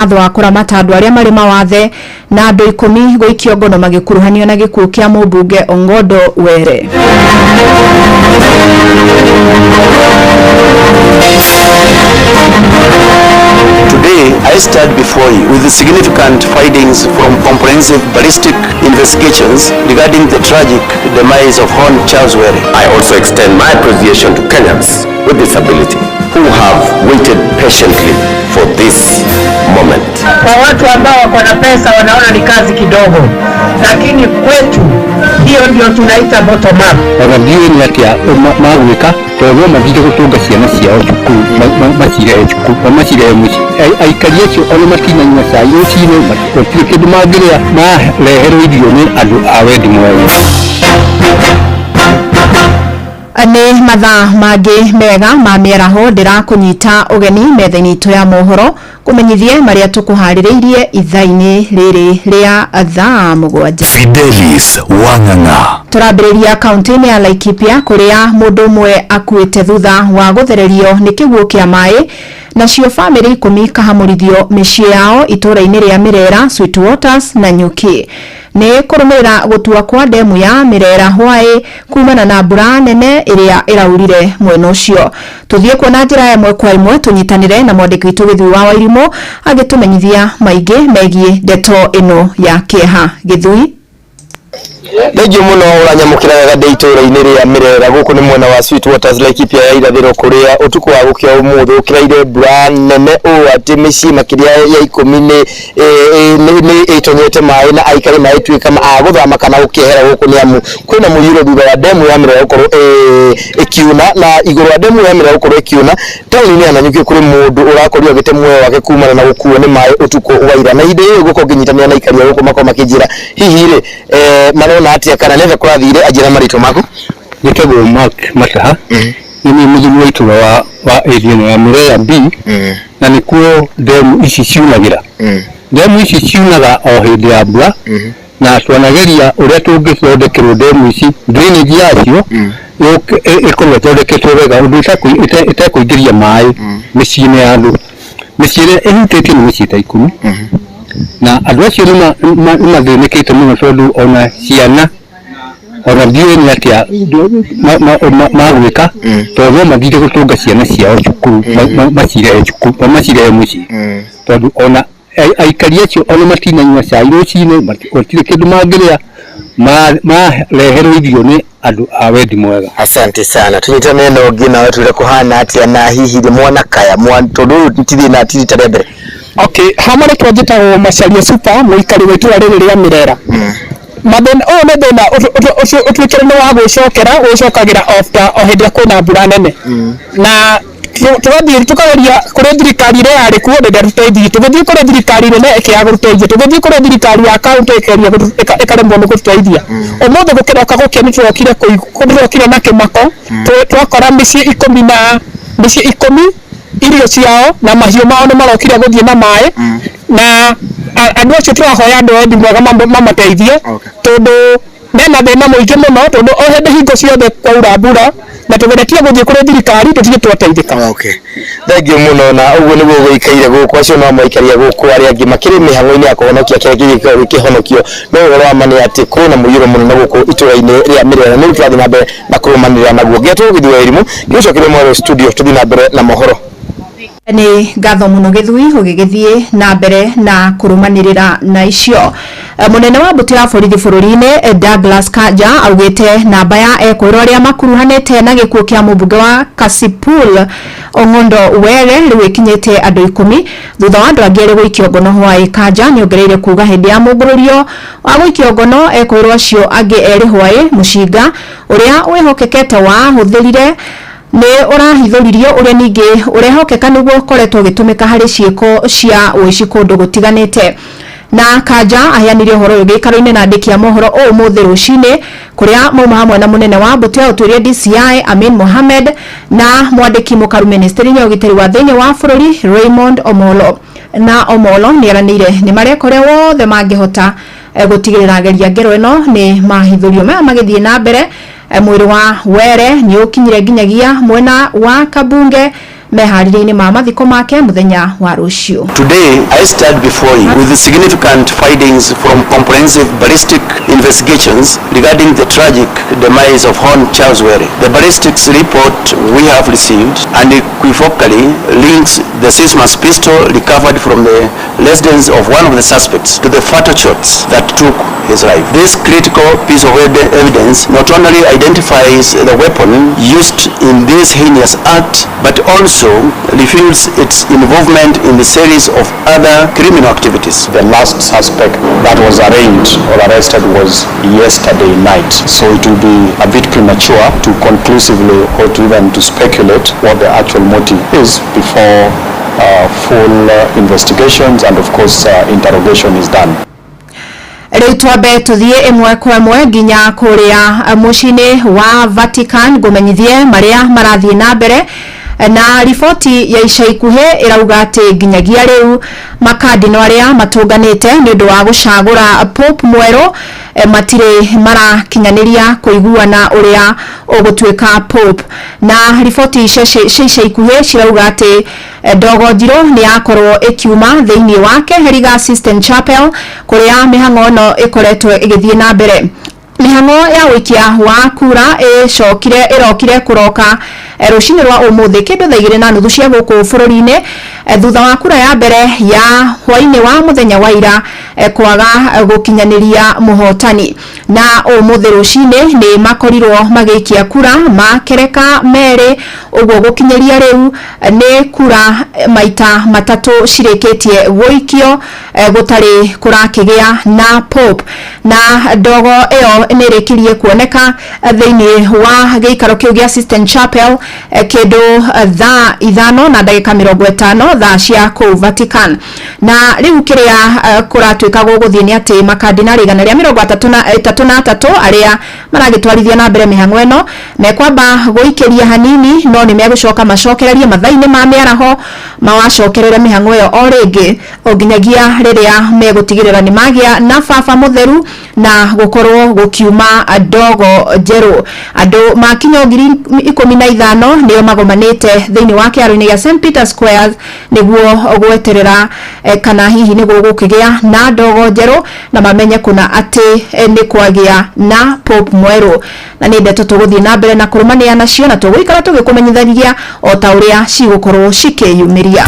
Watho wa kũramata andũ arĩa marĩ mawathe na andũ 10 gũikio ngono magĩkuruhanio na gĩkuũ kĩa mũmbunge Ong'ondo Were. Today, I stand before you with significant findings from comprehensive ballistic investigations regarding the tragic demise of Hon Charles Were. I also extend my appreciation to Kenyans with disability who have waited patiently for this moment. Kwa watu ambao wako na pesa wanaona ni kazi kidogo, lakini kwetu hiyo ndio tunaita bottom up. Ona ndiũĩ nĩ atĩa magwĩka tondũ no mathire gũtũnga ciana ciao cukuru macirehe cukuru macirehe mũciĩ. Aikari acio ona matinanyua cai rũcinĩ, gũtirĩ kĩndũ mangĩrĩa, mareherwo irio nĩ andũ a wendi mwega. Nĩ mathaa mangĩ mega ma mĩaraho, ndĩrakũnyita ũgeni metha-inĩ itũ ya mohoro kũmenyithie marĩa tũkũharĩrĩirie ithaa-inĩ rĩrĩ rĩa thaa 7. Fidelis Wang'ang'a. Tũrambĩrĩria kaunti-inĩ ya Laikipia kũrĩa mũndũ ũmwe akuĩte thutha wa gũthererio nĩ kĩguũ kĩa maĩ, nacio bamĩrĩ 10 ikahamũrithio mĩciĩ yao itũũra-inĩ rĩa Mirera, Sweet Waters na Nyuki. Nĩ kũrũmĩrĩra gũtua kwa ndemu ya Mirera Hwaĩ kumana na mbura nene ĩrĩa ĩraurire mwena ũcio. Tũthiĩ kuona njĩra ĩmwe kwa ĩmwe, tũnyitanĩre na mwandĩki witũ Gĩthui wa Wairimũ agĩtũmenyithia maingĩ megiĩ ndeto ĩno ya kĩeha. Gĩthui. Thengiũ mũno ũranyamũkĩra wega ndĩ itũũra-inĩ rĩa Mirera, gũkũ nĩ mwena wa Sweet Waters Laikipia ya irathĩro, kũrĩa ũtukũ wa gũkĩa ũmũthĩ ũkĩraire mbura nene ũũ atĩ mĩciĩ makĩria ya 10 nĩ ĩtonyete maĩ na aikari magĩtuĩka a gũthama kana gũkĩehera gũkũ nĩ amu kwĩna mũiyũro thutha wa ndemu ya Mirera gũkorwo ĩkiuna. Na igũrũ wa ndemu ya Mirera gũkorwo ĩkiuna taũni-inĩ ya Nanyuki kũrĩ mũndũ ũrakorirwo agĩte muoyo wake kumana na gũkuo nĩ maĩ ũtukũ wa ira. Na ihinda rĩrĩ gũkorwo ngĩnyitanĩra na aikari a gũkũ makorwo makĩnjĩra hihi rĩ marona atĩa kana nĩ atĩa kũrathire. Anjĩra marĩtwa maku. Njĩtagwo Mark Mataha, nĩ niĩ mũthuri wa itũũra wa area ĩno ya Mirera B, na nĩkuo ndemu ici ciunagĩra. Ndemu ici ciunaga o hĩndĩ ya mbura, na twanageria ũrĩa tũngĩthondekerwo ndemu ici, drainage yacio ĩkorwo ĩthondeketwo wega ũndũ ĩtekũingĩria maĩ mĩciĩ-inĩ ya andũ. Mĩciĩ ĩrĩa ĩhutĩtio nĩ mĩciĩ ta 10, na andũ acio nĩ mathĩnĩkĩte mũno tondũ ona ciana ona ndiũĩ nĩ atĩa magwĩka tondũ no mathire gũtũnga ciana ciao cukuru macirehe cukuru macirehe mũciĩ, tondũ ona aikari acio ona matinanyua cai rũcinĩ, gũtirĩ kĩndũ mangĩrĩa, mareherwo irio nĩ andũ a wendi mwega. Asante sana. Tunyitane na ũngĩ nawe twĩre kũhana atĩa na hihi rĩ mwana kaya tondũ ũyũ ti thĩna ti rita rĩa mbere. Okay, ha marĩtwa njĩtagwo Macharia Super, mũikari wa itũũra rĩrĩ rĩa Mirera. Mathĩna ũyũ nĩ thĩna ũtuĩkĩre nĩ wa gwĩcokera, wĩcokagĩra after o hĩndĩ ĩrĩa kwĩna mbura nene, na tũgathiĩ tũkageria kũrĩ thirikari ĩrĩa yarĩ kuo ndĩratũteithirie, tũgĩthiĩ kũrĩ thirikari nene ĩkĩaga gũtũteithia, tũgĩthiĩ kũrĩ thirikari ya kaũntĩ ĩkĩgeria ĩkaremwo nĩ gũtũteithia. Ũmũthĩ gũkĩroka gũkĩa nĩtũrokire na kĩmako, twakora mĩciĩ 10 na mĩciĩ 10 irio ciao na mahiũ mao nĩ marokire gũthiĩ na maĩ, na andũ acio tũrahoya andũ a wendi mwega mamateithie, tondũ mena thĩna mũingĩ mũno, tondũ o hĩndĩ hingo ciothe kwaura mbura na tũgeretie gũthiĩ kũrĩ thirikari tũtirĩ twateithĩka. Okay. Thengiũ mũno. Na ũguo nĩguo gũikaire gũkũ, acio no maikaria gũkũ, arĩa angĩ makĩrĩ mĩhang'o-inĩ ya kũhonokia kĩrĩa kĩngĩkorwo gĩkĩhonokio, no ũhoro wa ma nĩ atĩ kwĩna mũiyũro mũnene gũkũ itũũra-inĩ rĩa Mirera. Nĩ tũrathiĩ na mbere na kũrũmanĩrĩra naguo. Ngĩetwo Gĩthui wa Irimũ, ngĩgũcokeria mwaro studio tũthiĩ na mbere na mohoro. Nĩ ngatho mũno Gĩthui ũgĩgĩthiĩ na mbere na kũrũmanĩrĩra na icio. Mũnene wa mbũtũ ya borithi bũrũri-inĩ Douglas Kanja augĩte namba ya ekũĩrwo arĩa makuruhanĩte na gĩkuũ kĩa mũmbunge wa Kasipul Ong'ondo Were rĩu ĩkinyĩte andũ 10 thutha wa andũ angĩ erĩ gũikio ngono hwaĩ. Kanja nĩongereire kuga hĩndĩ ya mũngũrũrio wa gũikio ngono ekũĩrwo acio angĩ erĩ hwaĩ, mũcinga ũrĩa wĩhokekete wahũthĩrire nĩ ũrahithũririo, ũrĩa ningĩ ũrehokeka nĩguo ũkoretwo ũgĩtũmĩka harĩ ciĩko cia ũici kũndũ gũtiganĩte. Na Kanja aheanire ũhoro ũyũ gĩikaro-inĩ na andĩki a mohoro ũmũthĩ rũcinĩ, kũrĩa mauma hamwe na mũnene wa mbũtũ ya ũtuĩria DCI Amin Mohamed na mwandĩki mũkaru ministry-inĩ ya ũgitĩri wa thĩinĩ wa bũrũri Raymond Omolo. Na Omolo nĩ eranĩire nĩ mareka ũrĩa wothe mangĩhota gũtigĩrĩra ageria ngero ĩno nĩ mahithũrio. Maya magĩthiĩ na mbere, mwĩrĩ wa Were nĩ ũkinyire nginyagia mwena wa Kabunge Meharĩria-inĩ ma mathiko make mũthenya wa rũciũ. Today, I stand before you with significant findings from comprehensive ballistic investigations regarding the tragic demise of Hon Charles Were. The ballistics report we have received unequivocally links the Sismas pistol recovered from the residence of one of the suspects to the fatal shots that took his life. This critical piece of evidence not only identifies the weapon used in this heinous act, but also reveals its involvement in the series of other criminal activities. The last suspect that was arraigned or arrested was yesterday night, so it will be a bit premature to conclusively or to even to speculate what the actual motive is before full investigations and of course interrogation is done. Rĩu twambe tũthiĩ ĩmwe kwa ĩmwe nginya kũrĩa mũciĩ-inĩ wa Vatican ngũmenyithie marĩa marathiĩ na mbere. Na riboti ya ica ikuhĩ ĩrauga atĩ nginyagia rĩu makandino arĩa matũnganĩte nĩ ũndũ wa gũcagũra Pope mwerũ matirĩ marakinyanĩria kũiguana ũrĩa ũgũtuĩka Pope. Na riboti cia ica ikuhĩ cirauga atĩ ndogo njirũ nĩ yakorwo ĩkiuma thĩinĩ wa Keheriga Sistine Chapel kũrĩa mĩhang'o ĩno ĩkoretwo ĩgĩthiĩ na mbere. Mĩhang'o ya ũikia wa kura ĩcokire ĩrokire kũroka rũcinĩ rwa ũmũthĩ kĩndũ thaa 2:30 cia gũkũ bũrũri-inĩ, thutha wa kura ya mbere ya hwainĩ wa mũthenya wa ira kwaga gũkinyanĩria mũhotani. Na ũmũthĩ rũcinĩ nĩ makorirwo magĩikia kura makereka merĩ, ũguo gũkinyĩria rĩu nĩ kura maita matatũ cirĩkĩtie gũikio gũtarĩ kũrakĩgĩa na Pope. Na ndogo ĩyo nĩ ĩrĩkirie kuoneka thĩinĩ wa gĩikaro kĩu gĩa Sistine Chapel kĩndũ thaa 5:50 thaa cia kũu Vatican. Na rĩu kĩrĩa kũratuĩka gũgũthiĩ nĩ atĩ makandinari 133 arĩa maragĩtwarithia na mbere mĩhang'o ĩno mekwamba gũikĩria hanini, no nĩ megũcoka macokererie mathaa-inĩ ma mĩaraho mawacokerere mĩhang'o ĩyo o rĩngĩ o nginyagia rĩrĩa megũtigĩrĩra nĩ magĩa na baba mũtheru na gũkorwo gũkiuma ndogo njerũ. Andũ makinya 15,000 nĩo magomanĩte thĩinĩ wa kĩharo-inĩ gĩa St Peter Square nĩguo gweterera kana hihi nĩ gũgũkĩgĩa na ndogo njerũ na mamenye kũna atĩ nĩ kwagĩa na Pope mwerũ. Na nĩ ndeto tũgũthiĩ na mbere na kũrũmanĩra nacio na tũgũikara tũgĩkũmenyithagia o ta ũrĩa cigũkorwo cikĩyumĩria.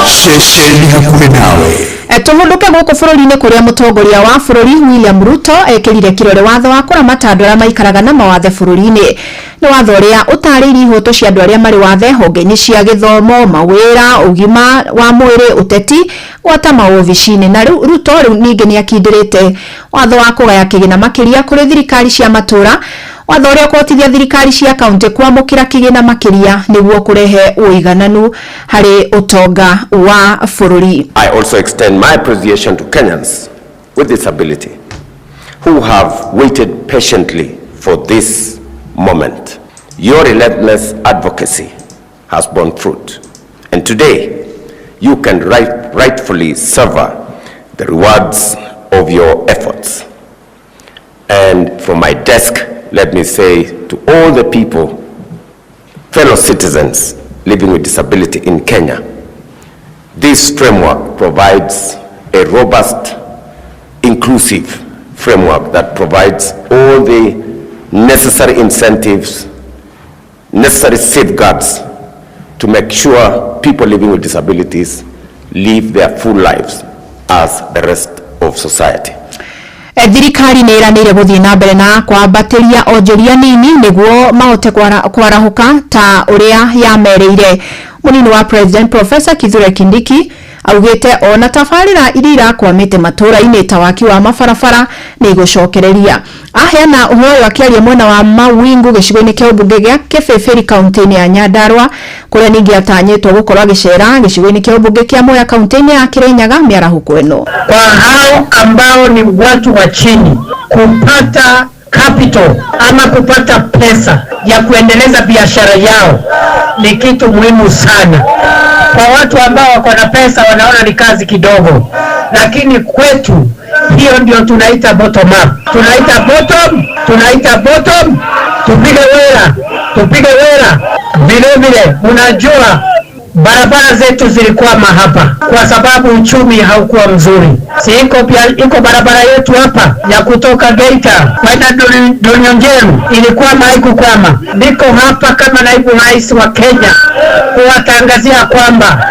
Ceceni hakuhĩ nawe. Tũhũndũke gũkũ bũrũri-inĩ kũrĩa mũtongoria wa bũrũri William Ruto ekĩrire kĩrore watho wa kũramata andũ arĩa maikaraga na mawathe bũrũri-inĩ. Nĩ watho ũrĩa ũtarĩirie ihoto cia andũ arĩa marĩ wathe honge-inĩ cia gĩthomo, mawĩra, ũgima wa mwĩrĩ, ũteti, gwata mawobici-inĩ. Na rĩu Ruto rĩu ningĩ nĩ akindĩrĩte watho wa kũgaya kĩgĩna makĩria kũrĩ thirikari cia matũũra, watho ũrĩa ũkũhotithia thirikari cia kaunti kwamũkĩra kĩgĩna makĩria nĩguo kũrehe ũigananu harĩ ũtonga wa bũrũri. I also extend my appreciation to Kenyans with disability who have waited patiently for this moment. Your relentless advocacy has borne fruit, and today you can rightfully savor the rewards of your efforts. And from my desk, let me say to all the people, fellow citizens living with disability in Kenya, this framework provides a robust, inclusive framework that provides all the necessary incentives, necessary safeguards to make sure people living with disabilities live their full lives as the rest of society. Thirikari nĩ ĩranĩire gũthiĩ na mbere na kwambatĩria onjoria nini nĩguo mahote kwarahũka ta ũrĩa yamerĩire. Mũnini wa President Professor Kithure Kindiki augĩte ona tabarĩra iria irakwamĩte matũũra-inĩ ta waki wa mabarabara nĩ igũcokereria. Aheana ũhoro ũyũ akĩaria mwena wa Mawingu gĩcigo-inĩ kĩa ũmbunge gĩa Kĩbĩbĩri kaunti-inĩ ya Nyandarua, kũrĩa ningĩ atanyĩtwo gũkorwo agĩcera gĩcigo-inĩ kĩa ũmbunge kĩa Mwea kaunti-inĩ ya Kĩrĩnyaga mĩarahũko ĩno. Kwa hao ambao ni watu wa chini kupata capital ama kupata pesa ya kuendeleza biashara yao ni kitu muhimu sana. Kwa watu ambao wako na pesa wanaona ni kazi kidogo, lakini kwetu hiyo ndio tunaita bottom up. Tunaita bottom, tunaita bottom, tupige wera, tupige wera. Vile vile unajua barabara zetu zilikwama hapa kwa sababu uchumi haukuwa mzuri. Si iko pia iko barabara yetu hapa ya kutoka Geita kwenda Ndonyonjeru ilikwama, haikukwama? Niko hapa kama naibu rais wa Kenya kuwatangazia kwamba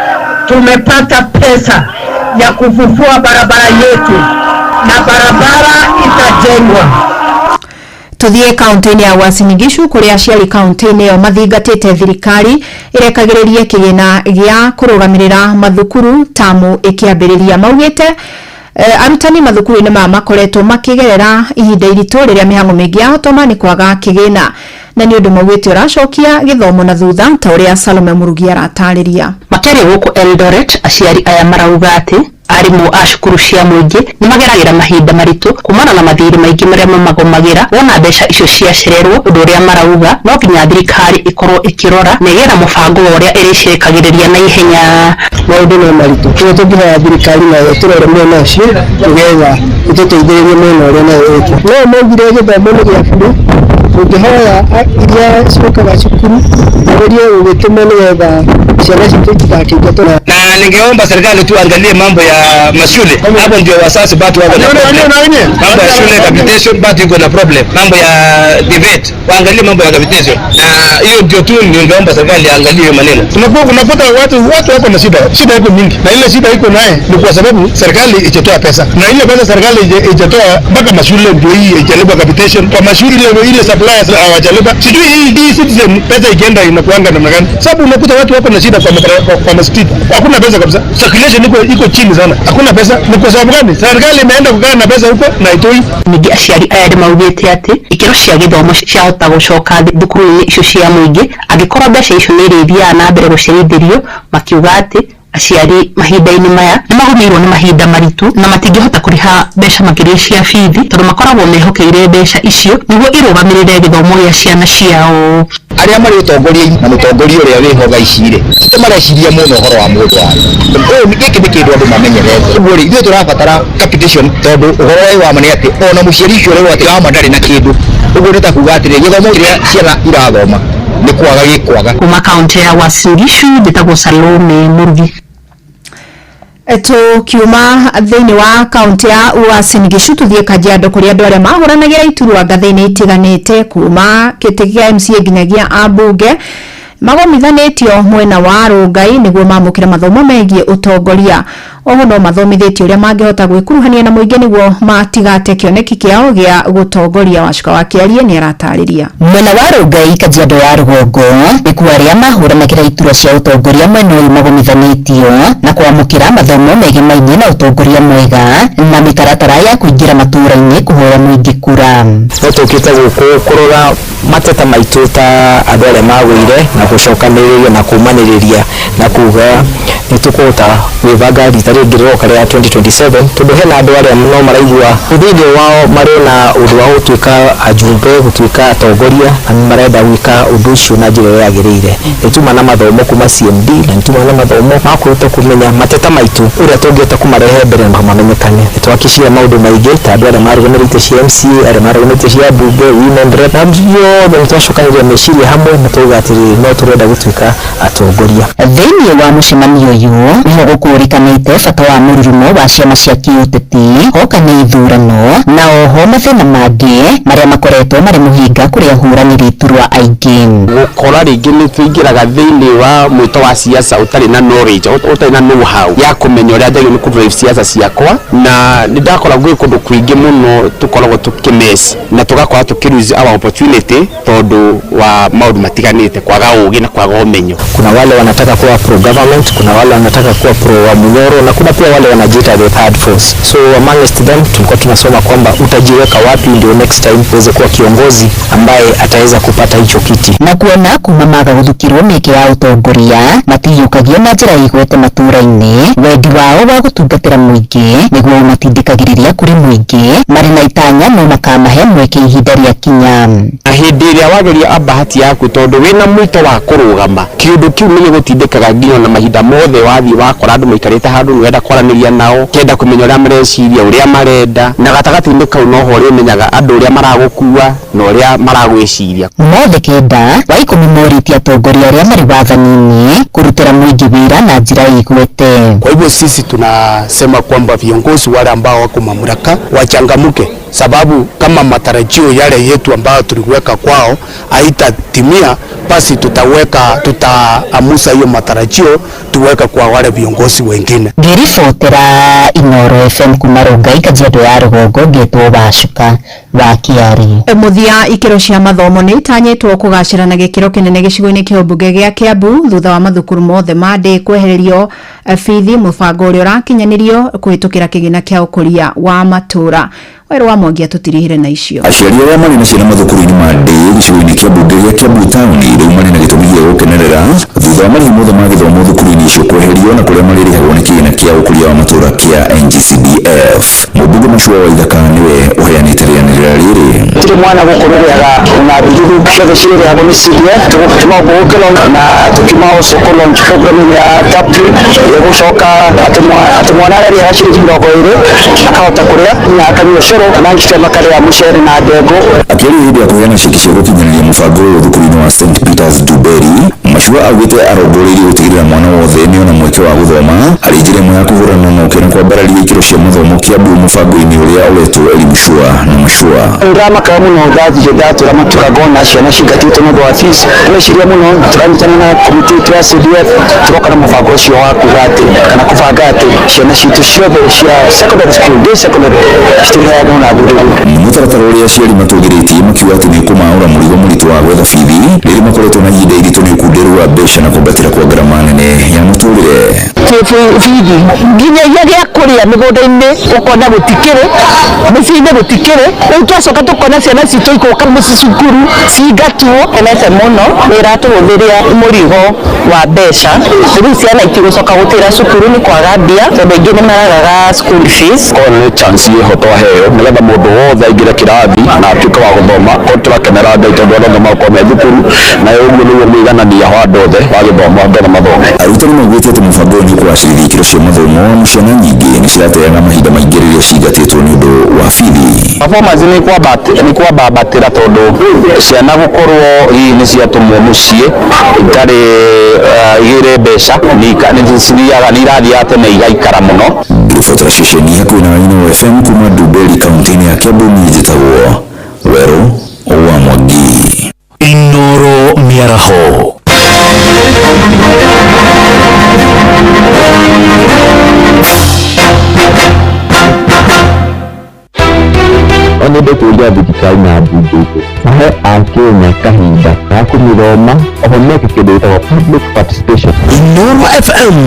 tumepata pesa ya kufufua barabara yetu na barabara itajengwa. Tuthiĩ kaunti-inĩ ya Uasin Gishu kũrĩa aciari kaunti-inĩ ĩyo mathingatĩte thirikari ĩrekagĩrĩrie kĩgĩna gĩa kũrũgamĩrĩra mathukuru tamu ĩkĩambĩrĩria. Maugĩte arutani mathukuru-inĩ maya makoretwo makĩgerera ihinda iritũ rĩrĩa mĩhang'o mĩingĩ yahotoma nĩ kwaga kĩgĩna, na nĩ ũndũ maugĩte ũracokia gĩthomo na thutha, ta ũrĩa Salome Mũrugi aratarĩria. Makĩaria gũkũ Eldoret, aciari aya marauga atĩ arimũ a cukuru cia mũingĩ nĩ mageragĩra mahinda maritũ kumana na mathirĩ maingĩ marĩa mamagomagĩra wona mbeca icio ciacererwo, ũndũ ũrĩa marauga no nginya thirikari ĩkorwo ĩkĩrora na ĩgĩe na mũbango wa ũrĩa ĩrĩcirekagĩrĩria na ihenya. Maũndũ no maritũ, koguo tũngĩhoya thirikari nayo ĩtũrore mwena ũcio nĩgetha ĩtũteithĩrĩrie mwena ũrĩa nayo ĩke. No maugire gĩthomo nĩ gĩa bũrĩ, tũngĩhoya iria ciũkaga cukuru magerie gũgĩtũma nĩgetha ciana citũ itigakĩingatwo. Na ningeomba serikali tu angalie mambo ya mashule, hapo ndio wazazi bado wako na problem. Mambo ya shule capitation bado iko na problem, mambo ya TVET waangalie mambo ya capitation, na hiyo ndio tu ningeomba serikali angalie hiyo maneno. Tunakuwa kunapata watu wako na shida, shida iko mingi, na ile shida iko naye ni kwa sababu serikali ijatoa pesa, na ile pesa serikali ijatoa mpaka mashule ndio hii ijalipa capitation kwa mashule, ile suppliers hawajalipa. Sijui hii citizen pesa ikienda inakuanga namna gani? Sababu unakuta watu wako na shida kwa street, hakuna pesa kabisa, circulation iko chini sana, hakuna pesa. Ni kwa sababu gani? Serikali imeenda kukaa na pesa huko na itoi. Ningĩ aciari aya nĩ maugĩte atĩ ikĩro cia gĩthomo ciahota gũcoka thukuru-inĩ icio cia mũingĩ angĩkorwo mbeca icio nĩ irĩthiaga na mbere gũcerithĩrio, makiuga atĩ aciari mahinda-inĩ maya nĩ magũmĩirwo nĩ mahinda maritũ na matingĩhota kũrĩha mbeca makĩria cia bithi tondũ makoragwo mehokeire mbeca icio nĩguo irũgamĩrĩre gĩthomo gĩa ciana ciao. Arĩa marĩ ũtongoria na mũtongoria ũrĩa wĩho thaa ici rĩ, ti mareciria mũno ũhoro wa mũndũ wao. Ũyũ gĩkĩ nĩ kĩndũ andũ mamenyerete. Ũguo rĩ, ithuĩ tũrabatara capitation tondũ ũhoro ũyũ wa ma nĩ atĩ ona mũciari ũcio ũrerwo atĩ wama ndarĩ na kĩndũ, ũguo nĩ ta kuga atĩrĩ, gĩthomo kĩrĩa ciana irathoma nĩ kwaga gĩkwaga. Kuma kaunti ya Uasin Gishu, njĩtagwo Salome Mũrugi. Tukiuma thĩinĩ wa kaunti ya Uasin Gishu tuthiĩ Kajiado kũrĩa andũ arĩa mahũranagĩra iturwa ngathĩ-inĩ itiganĩte kuma kĩtĩ kĩa MCA nginyagia ambunge magomithanĩtio mwena wa Rongai nĩguo mamũkĩre mathomo megiĩ ũtongoria. Oho no mathomithĩtio ũrĩa mangĩhota gwĩkuruhania na mũingĩ nĩguo matigate kĩoneki kĩao gĩa gũtongoria. Wacuka wa Kĩarie nĩ aratarĩria. Mwena wa Rongai, Kajiado ya rũgongo, nĩkuo arĩa mahũranagĩra iturwa cia ũtongoria mwena ũyũ magomithanĩtio na kwamũkĩra mathomo megemainie na ũtongoria mwega na mĩtaratara ya kũingĩra matũũra-inĩ kũhoya mũingĩ kura. No tũkĩte gũkũ kũrora mateta maitũ ta andũ arĩa magũire na gũcokanĩrĩria na kũmanĩrĩria na kuga nĩ tũkũhota gwĩbanga rita rĩngĩ rĩroka rĩa 2027, tondũ hena andũ arĩa no maraigua thĩinĩ wao marĩ na ũndũ wa gũtuĩka ajumbe, gũtuĩka atongoria, na nĩ marenda gwĩka ũndũ ũcio na njĩra ĩrĩa yagĩrĩire. Nĩ tuma na mathomo kuma CMD na nĩ tuma na mathomo ma kũhota kũmenya mateta maitũ ũrĩa tũngĩhota kũmarehe mbere na mamenyekane. Nĩ twakicirie maũndũ maingĩ ta andũ arĩa marũgamĩrĩte cia MCA, arĩa marũgamĩrĩte cia mbunge, women rep, na ithuothe nĩ twacokanĩria meciria hamwe na twauga atĩrĩrĩ, no tũrenda gũtuĩka atongoria. Thĩinĩ wa mũcemanio ũyũ nĩho gũkũrĩkanĩte bata wa mũrurumo wa ciama cia kĩũteti hoka nĩ ithurano na oho mathĩna mangĩ marĩa makoretwo marĩ mũhĩnga kũrĩ ahũranĩri iturwa aingĩ. Gũkora rĩngĩ nĩ tũingĩraga thĩinĩ wa mwĩto wa siasa ũtarĩ na knowledge, ũtarĩ na know how ya kũmenya ũrĩa njagĩrĩirwo nĩ kũ drive siasa ciakwa, na nĩ ndakora gwĩ kũndũ kũingĩ mũno tũkoragwo tũkĩmess na tũgakorwo tũkĩ lose our opportunity tondũ wa maũndũ matiganĩte, kwaga ũgĩ na kwaga ũmenyo. Kuna wale wanataka kuwa pro government, kuna wale wanataka kuwa pro Wamunyoro na kuna pia wale wanajiita the third force. So amongst them tulikuwa tunasoma kwamba utajiweka wapi ndio next time uweze kuwa kiongozi ambaye ataweza kupata hicho kiti. Na kuona kuma maga guthukirwo mĩeke ya ũtongoria matiyũkagio na njĩra ĩgwete matũũra-inĩ, wendi wao wa gũtungatĩra mũingĩ nĩguo ũmatindĩkagĩrĩria kũrĩ mũingĩ marĩ na itanya no makamahe mweke ihinda rĩa kinya. Na hĩndĩ ĩrĩa wageria bahati yaku tondũ wĩna mwĩto wa kũrũgama, kĩũndũ kĩu nĩ gĩgũtindĩkaga nginya na mahinda mothe. hothe wathiĩ wakora andũ maikarĩte handũ nĩ wenda kwaranĩria nao kenda kũmenya ũrĩa mareciria ũrĩa marenda na gatagatĩ-inĩ kau noho ũrĩmenyaga andũ ũrĩa maragũkua na ũrĩa maragwĩciria. Mothe 9 wa 10 morĩtie atongoria arĩa marĩ wathani-inĩ kũrutĩra mũingĩ wĩra na njĩra ĩigwete. Kwa hivyo sisi tunasema kwamba viongozi wale ambao wako mamlaka wachangamuke, sababu kama matarajio yale yetu ambayo tuliweka kwao haitatimia, basi tutaamusa hiyo matarajio tuweka kwa wale viongozi wengine. Ngĩribotera Inooro FM kuma Rongai, Kajiado ya rũgongo, ngĩtwo Wacuka wa Kĩarĩ. Mũthia ikĩro cia mathomo nĩ itanyĩtwo kũgacĩra na gĩkĩro kĩnene gĩcigo-inĩ kĩa ũmbunge gĩa Kiambu thutha wa mathukuru mothe ma ndĩ kwehererio bithi, mũbango ũrĩa ũrakinyanĩrio kũhĩtũkĩra kĩgĩna kĩa ũkũria wa matũũra. Werũ wa Mwangi atũtirihire na icio. Aciari arĩa marĩ na ciana mathukuru-inĩ ma ndĩ gĩcigo-inĩ kĩa mbunge gĩa Kiambu taũni rĩu marĩ na gĩtũmi gĩa gũkenerera thutha wa marĩhi mothe ma gĩthomo thukuru-inĩ icio kweherio na kũrĩa marĩrĩhagwo nĩ kĩgĩna kĩa ũkũria wa matũũra kĩa NGCDF. Mũmbunge Macua wa Ithaka nĩwe ũheanĩte rĩanĩrĩra rĩrĩ. Gũtirĩ mwana gũkũ rĩrĩaga na thururu ciothe cirĩrĩhagwo nĩ CDF tũgũtũma gũkũ na tũkima ũcio kũ launch program ya TAP ĩgũcoka atĩ mwana arĩrĩhaga ciringi 20 akahota kũrĩa na akanyua cũrũ na ngite makarĩa mũcere na ndengũ. Akĩaria hĩndĩ ya kũheana ceki cia gũkinyanĩria mũbango ũyũ thukuru-inĩ wa St Peters Duberi, Macua augĩte arongoreirie gũtigĩrĩra mwana wothe nĩona mweke wa gũthoma arĩ njĩra ĩmwe ya kũhũrana na ũkĩa na kwambararia ikĩro cia mathomo Kiambu mũbango-inĩ ũrĩa ũretwo Elimu Shua na Mashua. Ndĩramakaga mũno ndathiĩ ndatũra matura ngona ciana cingatĩtwo nĩ ũndũ wa fees. Tũreciria mũno tũranyitana na komiti itũ ya CDF tũroka na mũbango ũcio wa kuga atĩ kana kũbanga atĩ ciana citũ ciothe cia secondary school, day secondary citirĩheagwo na thururu. Nĩ mũtaratara ũrĩa aciari matũgĩrĩtie makiuga atĩ nĩ ũkũmaũra mũrigo mũritũ wa gwetha bithi rĩrĩ makoretwo na ihinda iritũ nĩ ũkunderu wa mbeca na kwambatĩra kwa ngarama nene ya mũtũrĩre. Bithi nginyagia gĩa kũrĩa mĩgũnda-inĩ ũkona gũtikĩrĩ, mĩciĩ-inĩ gũtikĩrĩ, rĩu twacoka tũkona ciana citũ igoka mũciĩ cukuru cingatwo. Kenete mũno nĩ ĩratũhũthĩria mũrigo wa mbeca, rĩu ciana itigũcoka gũtĩra cukuru nĩ kwaga mbia tondũ aingĩ nĩ maragaga school fees. Korwo nĩ chance ĩho twaheo nĩgetha mũndũ wothe aingĩre kĩrathi na atuĩke wa gũthoma, korwo tũrakenera Ngai tondũ andũ othe magakorwo me thukuru na ũguo nĩguo mũiganania wa andũ othe wa gĩthomo andũ othe mathome. Arutani maugĩte atĩ mũbango ũyũ nĩ ũkũgacĩrithia ikĩro cia mathomo amu ciana nyingĩ nĩ cirateaga mahinda maingĩ rĩrĩa cingatĩtwo nĩ ũndũ wa bithi. Performance nĩ kwambatĩra tondũ ciana gũkorwo hihi nĩ ciatũmwo mũciĩ itarĩ igĩre mbeca nĩ irathiaga tene igaikara mũno. Ngĩribotera ceceni hakuhĩ na Inooro FM kuma Nduberi kaunti-inĩ ya Kiambu, niĩ njĩtagwo Werũ wa Mwangi. Inooro Mĩaraho. Nyende kũria thirikari na mbunge itũ mahe akenya kahinda ga kũmĩthoma oho meke kĩndũ gĩtagwo public participation. Inooro FM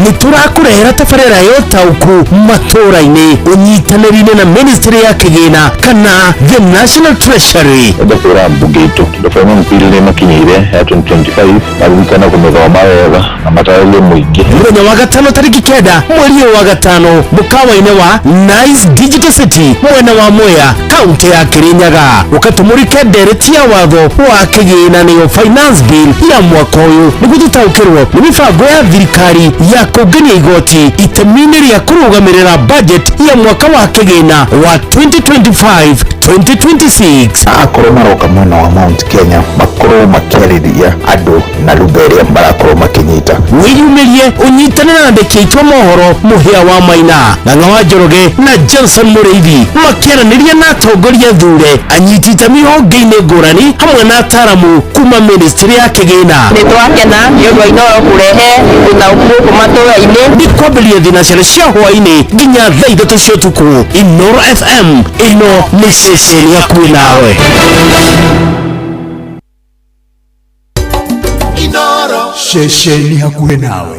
nĩ tũrakũrehera tabarĩra ya ũtaũku matũũra-inĩ ũnyitanĩri-inĩ na ministry ya kĩgĩna kana the National Treasury. Nyende kwĩra mbunge itũ tondũ finance bill nĩ ĩmakinyĩire ya 2025 maririkane kũmĩthoma wega na matarĩrie mũingĩ. Mũthenya wa gatano tarĩki 9 mweri ũyũ wa gatano mũkawa-inĩ wa Nice Digital City mwena wa Mwea kaunti ya Kirinyaga ũkatũmũrĩke ndereti ya watho wa kĩgĩna nĩyo finance bill ya mwaka ũyũ nĩguo tũtaũkĩrwo nĩ mĩbango ya thirikari ya kũngania igoti itemi-inĩ rĩa kũrũgamĩrĩra budget ya mwaka wa kĩgĩna wa 2025 2026. Akorwo maroka mwena wa Mount Kenya makorwo makĩarĩria andũ na lugha ĩrĩa marakorwo makĩnyita. Wĩyumĩrie ũnyitane na andĩki aitũ a mohoro Mũhĩa wa Maina, Ng'ang'a wa Njoroge na Johnson Mũrĩithi makĩaranĩria na atongoria thure anyiti itemi honge-inĩ ngũrani hamwe na ataramu kuma ministry ya kĩgĩna. Nĩ twakena nĩ ũndũ wa Inooro kũrehe ũtaũku gũkũ matũũra-inĩ. Nĩ kwambĩrĩria thinacara cia hwaĩ-inĩ nginya thaa 3 cia ũtukũ. Inooro FM ĩno nĩ ceceni hakuhĩ nawe. Inooro ceceni hakuhĩ nawe.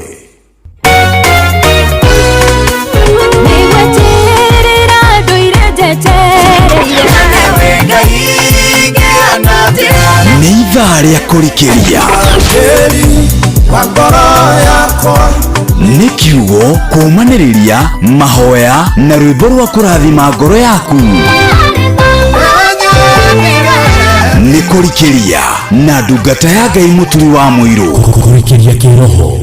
Nĩ ithaa rĩa kũrikĩria nĩ kiugo kũũmanĩrĩria mahoya na rwĩmbo rwa kũrathima ngoro yaku. Nĩ kũrikĩria na ndungata ya Ngai Mũturi wa Mũirũ. Kũrikĩria kĩroho.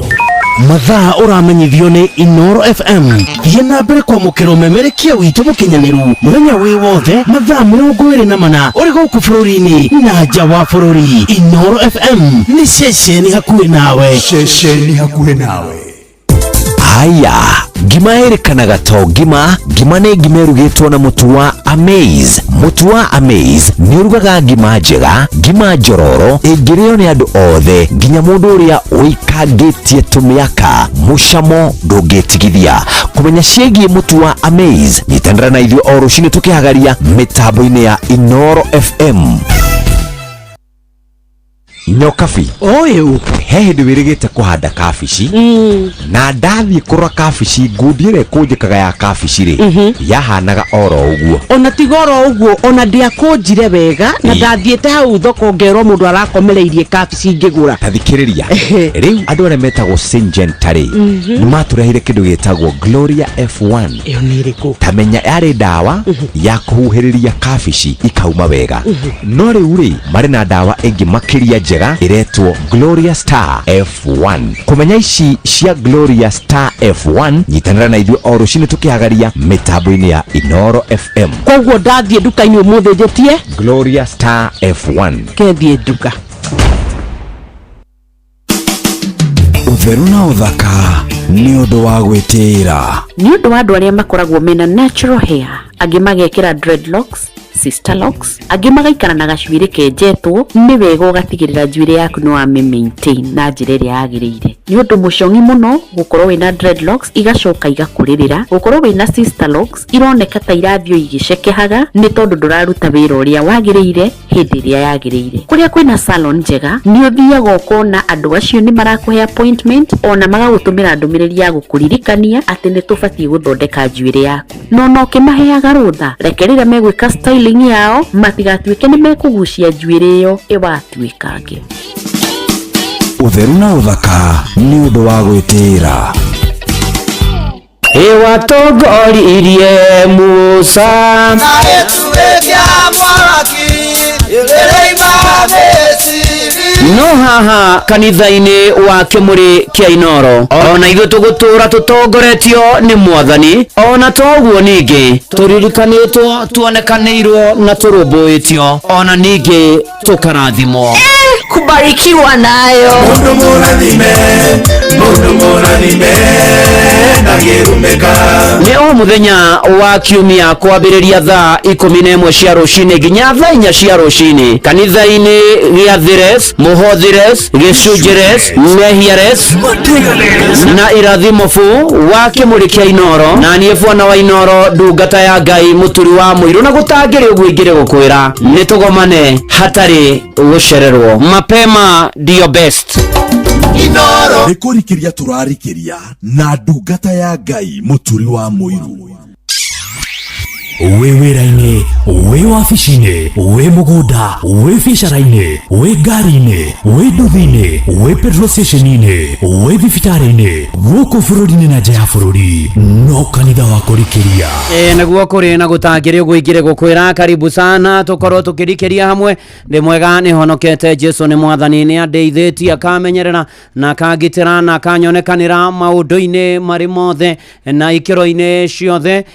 Mathaa ũramenyithio nĩ Inoro FM. Thiĩ na mbere kwamũkĩra ũmemerekia witũ mũkinyanĩru mũthenya wĩ wothe mathaa 24 ũrĩ gũkũ bũrũri-inĩ na nja wa bũrũri. Inoro FM nĩ ceceni hakuhĩ nawe. Ceceni hakuhĩ nawe. Haya, ngima ĩrĩkanaga to ngima. Ngima nĩ ngima ĩrugĩtwo na mũtu wa Amaze. Mũtu wa Amaze nĩ ũrugaga ngima njega, ngima njororo ĩngĩrĩo nĩ andũ othe, nginya mũndũ ũrĩa ũikangĩtie tũmĩaka. Mũcamo ndũngĩtigithia. Kũmenya ciĩgiĩ mũtu wa Amaze, nyitanĩra na ithuĩ o rũcinĩ tũkĩhagaria mĩtambo-inĩ ya Inoro FM. Nyokabi, ũyũ he hĩndĩ wĩrĩgĩte kũhanda kabici, na ndathiĩ kũrora kabici, ngundi ĩrĩa ĩkũnjĩkaga ya kabici rĩ, yahanaga oro ũguo. Ona tiga oro ũguo, ona ndiakũnjire wega na ndathiĩte hau thoko ngerwo mũndũ arakomereirie kabici ngĩgũra. Ta thikĩrĩria, rĩu andũ arĩa metagwo Syngenta rĩ, nĩ matũreheire kĩndũ gĩtagwo Gloria F1. Ĩyo nĩ ĩrĩkũ? Tamenya yarĩ ndawa ya kũhuhĩrĩria kabici ikauma wega. No rĩu rĩ, marĩ na ndawa ĩngĩ makĩria njega ĩretwo Gloria Star F1. Kũmenya ici cia Gloria Star F1, nyitanĩra na ithuĩ o rũcinĩ tũkĩhagaria mĩtambo-inĩ ya Inoro FM. Koguo ndathiĩ nduka-inĩ ũmũthĩ njĩtie Gloria Star F1. Kethiĩ nduka. Ũtheru na ũthaka nĩ ũndũ wa gwĩtĩĩra. Nĩ ũndũ wa andũ arĩa makoragwo mena natural hair, angĩ magekĩra dreadlocks, sister locks, angĩ magaikara na gacuĩrĩ kenjetwo, nĩ wega ũgatigĩrĩra njuĩrĩ yaku nĩ wamĩ maintain na njĩra ĩrĩa yagĩrĩire. Nĩ ũndũ mũcong'i mũno gũkorwo wĩna dreadlocks igacoka igakũrĩrĩra, gũkorwo wĩna sister locks ironeka ta irathiĩ igĩcekehaga, nĩ tondũ ndũraruta wĩra ũrĩa wagĩrĩire hĩndĩ ĩrĩa yagĩrĩire. Kũrĩa kwĩna salon njega, nĩ ũthiaga ũkona andũ acio nĩ marakũhe appointment, ona magagũtũmĩra ndũmĩrĩri ya gũkũririkania atĩ nĩ tũbatiĩ gũthondeka njuĩrĩ yaku. No no ũkĩmaheaga rũtha, reke rĩrĩa megwĩka styling yao matigatuĩke nĩ mekũgucia njuĩrĩ ĩyo ĩwatuĩkange. Ũtheru na ũthaka nĩ ũndũ wa gwĩtĩĩra. Ĩwatongoririe Musa. No haha kanitha-inĩ wa kĩmũrĩ kĩa Inoro, ona ithuĩ tũgũtũra tũtongoretio nĩ Mwathani. Ona toguo ningĩ tũririkanĩtwo, tuonekanĩirwo na tũrũmbũĩtio, ona ningĩ tũkarathimwo. Kubarikiwa nayo. Mundu mũrathime, mundu mũrathime ndangĩrumĩka. Nĩ o mũthenya wa kiumia kwambĩrĩria thaa 11 cia rũcinĩ nginya thaa 4 cia rũcinĩ kanitha-inĩ gĩa Thires, Mũhothires, Gĩcunjĩres, Mehiares na Irathimo bu wa kĩmũrĩ kĩa Inoro. Na niĩ bwana wa Inoro, ndungata ya Ngai, mũturi wa mũirũ, na gũtangĩrĩ ũguo ingĩrĩ gũkwĩra nĩ tũgomane hatarĩ gũcererwo. Mapema ndio best. Nĩ kũrikĩria tũrarikĩria na ndungata ya Ngai mũturi wa mũiru. Wĩ wĩra-inĩ, wĩ wabici-inĩ, wĩ mũgũnda, wĩ biacara-inĩ, wĩ ngari-inĩ, wĩ nduthi-inĩ, wĩ petrol station-inĩ, wĩ thibitarĩ-inĩ, gũkũ bũrũri-inĩ na nja ya bũrũri, no kanitha wa kũrikĩria. Naguo kũrĩ na gũtangĩrĩ ũguo ingĩrĩ gũkwĩra karibu sana tũkorwo tũkĩrikĩria hamwe. Ndĩ mwega, nĩ honokete, Jesu nĩ Mwathani, nĩ andeithĩtie, akamenyerera na akangitĩra na akanyonekanĩra maũndũ-inĩ marĩ mothe na ikĩro-inĩ ciothe,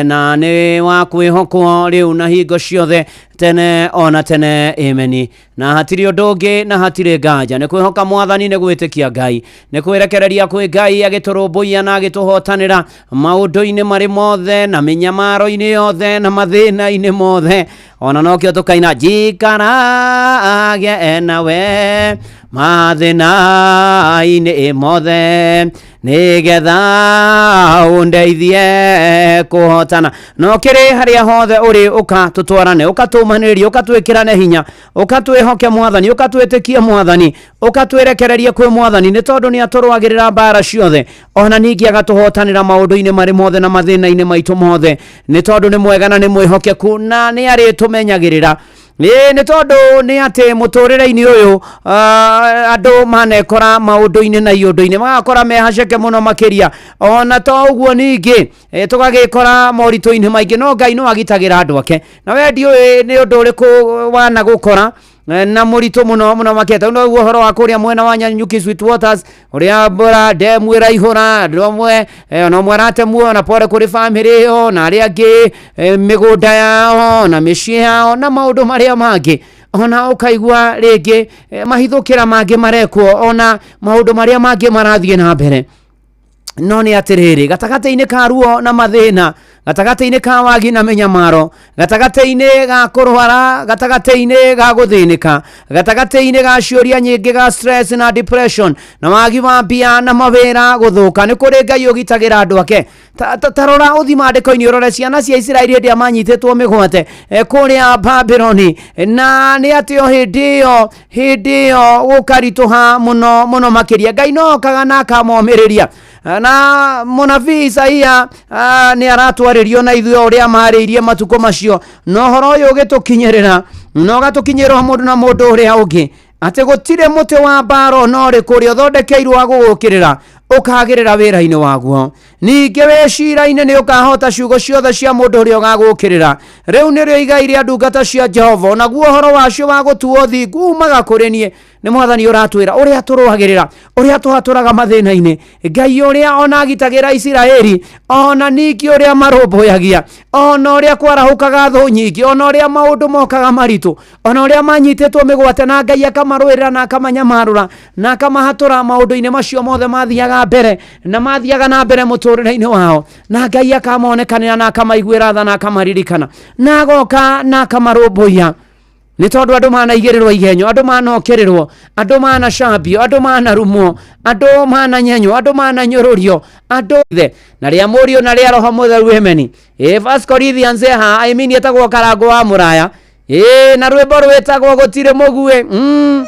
na nĩ wa kwĩhokwo rĩu na hingo ciothe tene ona tene, ameni. Na hatirĩ ũndũ ũngĩ na hatirĩ nganja, nĩ kwĩhoka Mwathani, nĩ gwĩtĩkia Ngai, nĩ kwĩrekereria kwĩ Ngai agĩtũrũmbũiya na agĩtũhotanĩra maũndũ-inĩ marĩ mothe na mĩnyamaro-inĩ yothe na mathĩna-inĩ mothe. Ona nokĩo tũkaina njikarage nawe mathĩna-inĩ mothe nĩgetha ũndeithie kũhotana. No kĩrĩ harĩa hothe ũrĩ, ũka tũtwarane, ũka tũmanĩrĩrie, ũka twĩkĩrane hinya, ũka twĩhoke Mwathani, ũka twĩtĩkie Mwathani, ũka twĩrekererie kwĩ Mwathani, nĩ tondũ nĩ atũrũagĩrĩra mbara ciothe, ona ningĩ agatũhotanĩra maũndũ-inĩ marĩ mothe na mathĩna-inĩ maitũ mothe, nĩ tondũ nĩ mwega na nĩ mwĩhokeku na nĩ arĩtũmenyagĩrĩra. Nĩ tondũ nĩ atĩ mũtũrĩre-inĩ ũyũ andũ manekora maũndũ-inĩ na iũndũ-inĩ, magakora mehaceke mũno makĩria. Ona to ũguo ningĩ tũgagĩkora moritũ-inĩ maingĩ, no Ngai no agitagĩra andũ ake. Na we ndiũĩ nĩ ũndũ ũrĩkũ wanagũkora. Na mũritũ mũno mũno makĩte no ũguo ũhoro wa kũrĩa mwena wa Nanyuki Sweet Waters ũrĩa mbura ndemu ĩraihũra andũ amwe ona ũmwe aratemwo na pole kũrĩ bamĩrĩ ĩyo na arĩa angĩ mĩgũnda yao na mĩciĩ yao na maũndũ marĩa mangĩ ona ũkaigua rĩngĩ mahithũkĩra mangĩ marekwo ona maũndũ marĩa mangĩ marathiĩ na mbere. No nĩ atĩrĩrĩ, gatagatĩ-inĩ ka ruo na mathĩna, gatagatĩ-inĩ ka wagi na mĩnyamaro, gatagatĩ-inĩ ga kũrwara, gatagatĩ-inĩ ga gũthĩnĩka, gatagatĩ-inĩ ga ciũria nyingĩ ga stress na depression na wagi wa mbia na mawĩra gũthũka, nĩ kũrĩ Ngai ũgitagĩra andũ ake. Ta rora ũthi maandĩko-inĩ ũrore ciana cia Isiraeli hĩndĩ ĩrĩa manyitĩtwo mĩgwate kũrĩa Babyloni, na nĩ atĩ o hĩndĩ ĩyo gũkaritũha mũno mũno makĩria. Ngai no okaga na akamomĩrĩria. Na mũnabii Isaia nĩ aratwarĩrio na ithuĩ ũrĩa marĩirie matukũ macio, na ũhoro ũyũ ũgĩtũkinyĩrĩra na ũgatũkinyĩrĩra mũndũ na mũndũ ũrĩa ũngĩ, atĩ gũtirĩ mũtĩ wa mbara ona ũrĩkũ ũrĩa ũthondekeirwo wa gũgũkĩrĩra ũkagĩrĩra wĩra-inĩ waguo. Ningĩ wĩ cira-inĩ nĩ ũkahota ciugo ciothe cia mũndũ ũrĩa ũgagũkĩrĩra. Rĩu nĩrĩo igai rĩa ndungata cia Jehova, naguo ũhoro wacio wa gũtuo thingu umaga kũrĩ niĩ. Nĩ Mwathani ũratwĩra ũrĩa tũrũagĩrĩra, ũrĩa tũhatũraga mathĩna-inĩ, Ngai ũrĩa ona agitagĩra Isiraeli, ona ningĩ ũrĩa marũmbũyagia, ona ũrĩa kwarahũkaga thũ nyingĩ, ona ũrĩa maũndũ mokaga maritũ, ona ũrĩa manyitĩtwo mĩgwate na Ngai akamarũĩrĩra na akamanyamarũra na akamahatũra maũndũ-inĩ macio mothe mathiaga mbere na mathiaga na mbere mũtũrĩre-inĩ wao, na Ngai akamonekanĩra na akamaiguĩra tha na akamaririkana na agoka na akamarũmbũiya. Nĩ tondũ andũ manaigĩrĩrwo igenyo, andũ manokĩrĩrwo, andũ manacambio, andũ manarumwo, andũ mananyenywo, andũ mananyũrũrio, andũ the na rĩa Mũriũ na rĩa Roho Mũtheru ameni. First Corinthians ha I mean etagwo Karango wa Mũraya, na rwĩmbo rwĩtagwo gũtirĩ mũguĩ.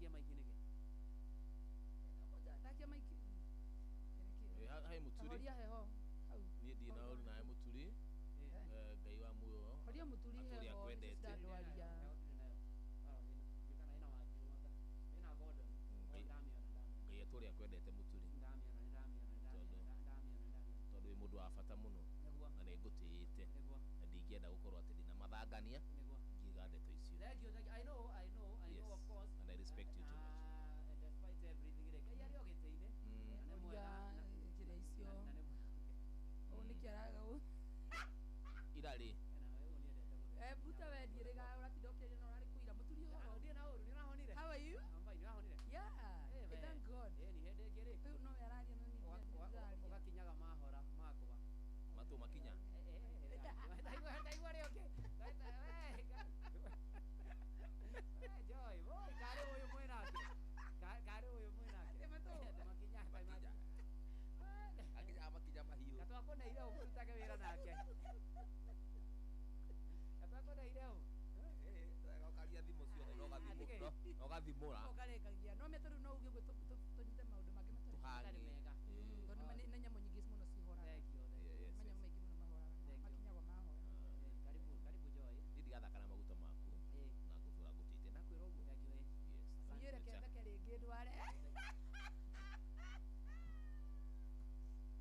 Ũrakia maiki nĩkĩ? Ndakia maiki. Hai Muturi. Horia heho. Hau. Niĩ ndirĩ na ũru nawe Muturi. Ngai wa muoyo. Horia Muturi heho. Ndandwaria. Ngai atũrĩa akwendete Muturi. Tondũ wĩ mũndũ wa bata mũno na nĩ ngũtĩĩte na ndingĩenda gũkorwo atĩ ndĩna mathangania ngiuga ndeto icio. Thank you, thank you. I know, I know, I know, of course. And I respect you too much. And despite everything, Ngai arĩ o gĩtĩ-inĩ. Na nĩ mwega. Kĩrĩa icio. Ũũ nĩkĩ araga ũũ? Irarĩ. Buta we ndiĩrĩga ũratinda ũkĩaria na ũrarĩ kũira. Mũturi ũhoro. Ndirĩ na ũru, nĩ ũrahonire? How are you? I'm fine, nĩ ũrahonire? Yeah. Thank God. Nĩ hĩndĩ ĩngĩ rĩ. Rĩu no we araria no niĩ ndĩraria. Ũgakinyaga mahora makwa. Matũ makinya. Ndaigua rĩ ũngĩ. Joy, boy, karĩ ũyũ mwĩnake. Karĩ ũyũ mwĩnake. Makinya. Makinya. Akinya makinya mahiũ. Gatwakũneire ũ mũrutage wĩra nake. Gatwakũneire ũ. Ũkaria thimũ ciothe na ũgathimũra. Ũkarĩkagia. No mĩtũ rĩu no uge ũguo tũnyite maũndũ mangĩ matarĩ mega. Tondũ nĩ nyamũ nyingĩ mũno cihoraga. Manyamũ maingĩ mũno mahoraga. Makinyagwo mahora. Karibu, karibu Joy. Niĩ ndigathaka na maguta maku na ngũtũra ngũtĩte ndakwĩra ũguo. Thank you. Yes. Niĩ reke theke rĩngĩ ndware.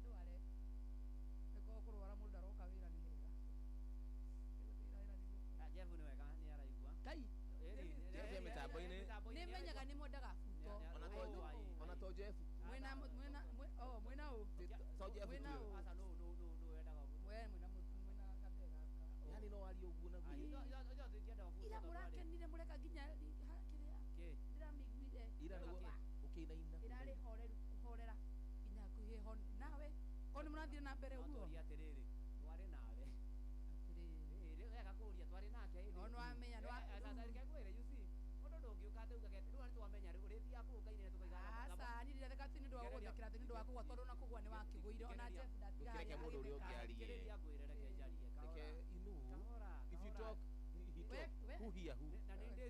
Ndware. Nĩkorwo kũrwara mũndũ aroka wĩra nĩ hega. Jeff nĩ wega nĩ araigua. Kai. Jeff e mĩtambo-inĩ. Nĩ menyaga nĩ mwendaga buto. Ona to Jeff. Mwena mwena oh mwena ũ. To Jeff. Mwena ũ. Aca no no no no wendaga buto. We mwena mwena gatega gaka. Yani no arie ũguo na guo. Ira mũrakenire mũreka nginya kĩrĩa. Kĩ? Ndĩramĩiguire. Ira nĩguo ũkĩinaina. Ĩrarĩ horeru kũhorera nginya hakuhĩ hone. Nawe korwo nĩ mũrathire na mbere ũguo. Tũria atĩrĩrĩ, twarĩ nawe. Atĩrĩrĩ. Wega kũria twarĩ nake ĩndĩ. No nĩwamenya Sasa reke ngwĩre you see. Mũndũ ndũngĩũka atĩ ugage atĩ rĩu nĩtwamenya rĩu ũrĩthiaga kũu ũkainĩra tũkaiga. Aca niĩ ndiratheka atĩ nĩ ũndũ wa gũgũthekera atĩ nĩ ũndũ wa kũgũa tondũ ona kũgũa nĩ wakĩgũire ona Jeff ndatiga Ndũkĩreke mũndũ ũrĩa ũngĩ arie. Thikĩrĩria ngwĩre reke njarie. Reke inu. If you talk, he talk. Who hear who? Na nĩ ndĩ